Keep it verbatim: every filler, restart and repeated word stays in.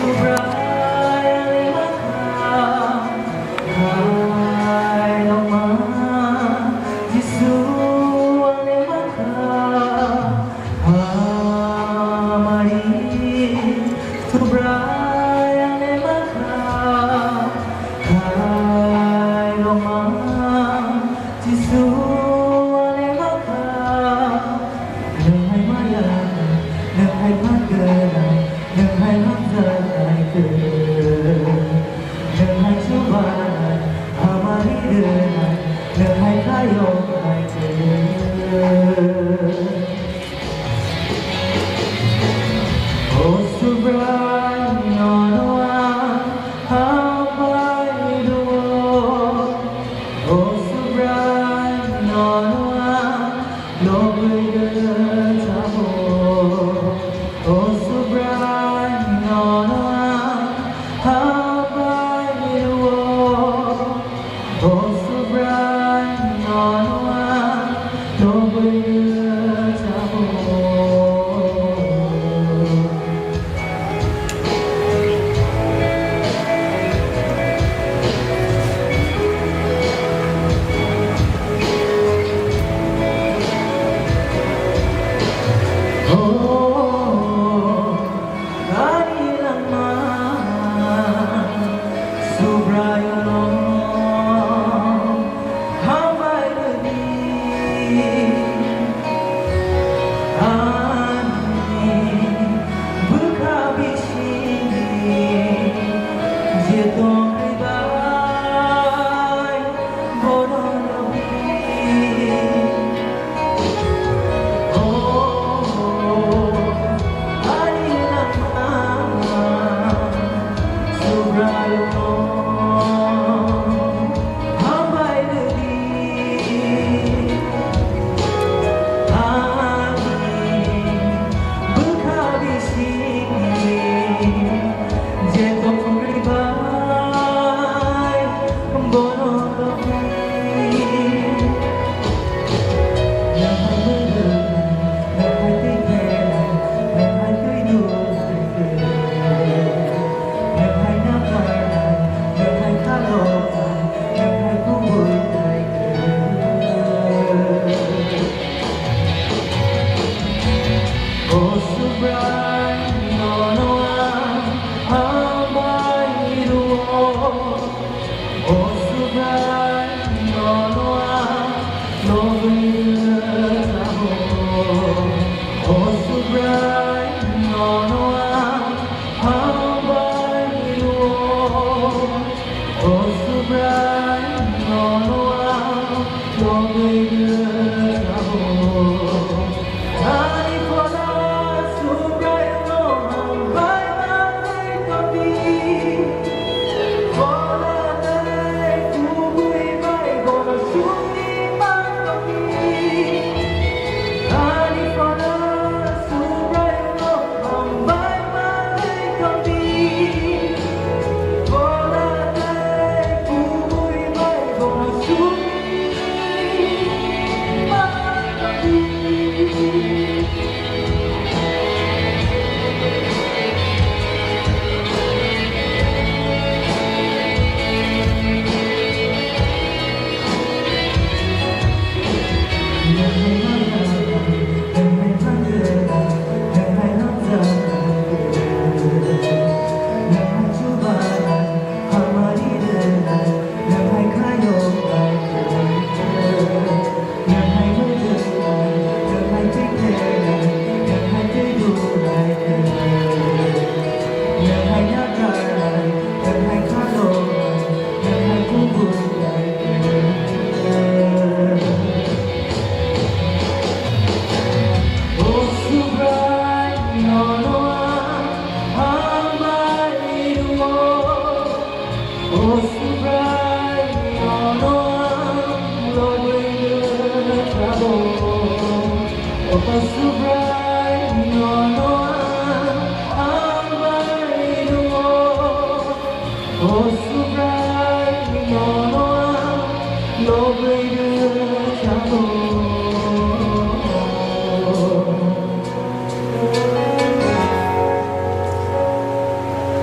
Subrai ang le mankha, hai rok ma, Jisu ang le mankha, hamari. Subrai ang le mankha, hai rok ma, Jisu ang le mankha. Nwng hai maya, nwng hai phan gwnang, nwng hai hamjaknai twi. Nwng hai chubanai, hamari rwnai, nwng hai khaiyoknai twi. O Subrai, nono ang hambai rwo. O Subrai, nono ang lobwi rwchapmo. O Subrai, nono ang hambai rwo. O Subrai, nono ang lobwi rwchapmo. O, ani langma, Subraiyungno hambai rwdi. Ani bwkha bisingni je tongwi bai bono rwdi. O, ani langma, Subraiyungno hambai rwdi. Ani bwkha bisingni je tongwi bai bono rwdi. O Subrai, nono ang hambai rwo. O Subrai, nono ang lobwi rwchapmo. O Subrai, nono ang hambai rwo. O Subrai, nono ang lobwi rwchapmo. Ani phola Subraiyungno hambai manwi tongdi. Phola tei kubui bai bono sungwi man tongdi. Ani phola Subraiyungno hambai manwi tongdi. O Subrai, nono ang lobwi rwchapmo. O Subrai, nono ang hambai rwo. O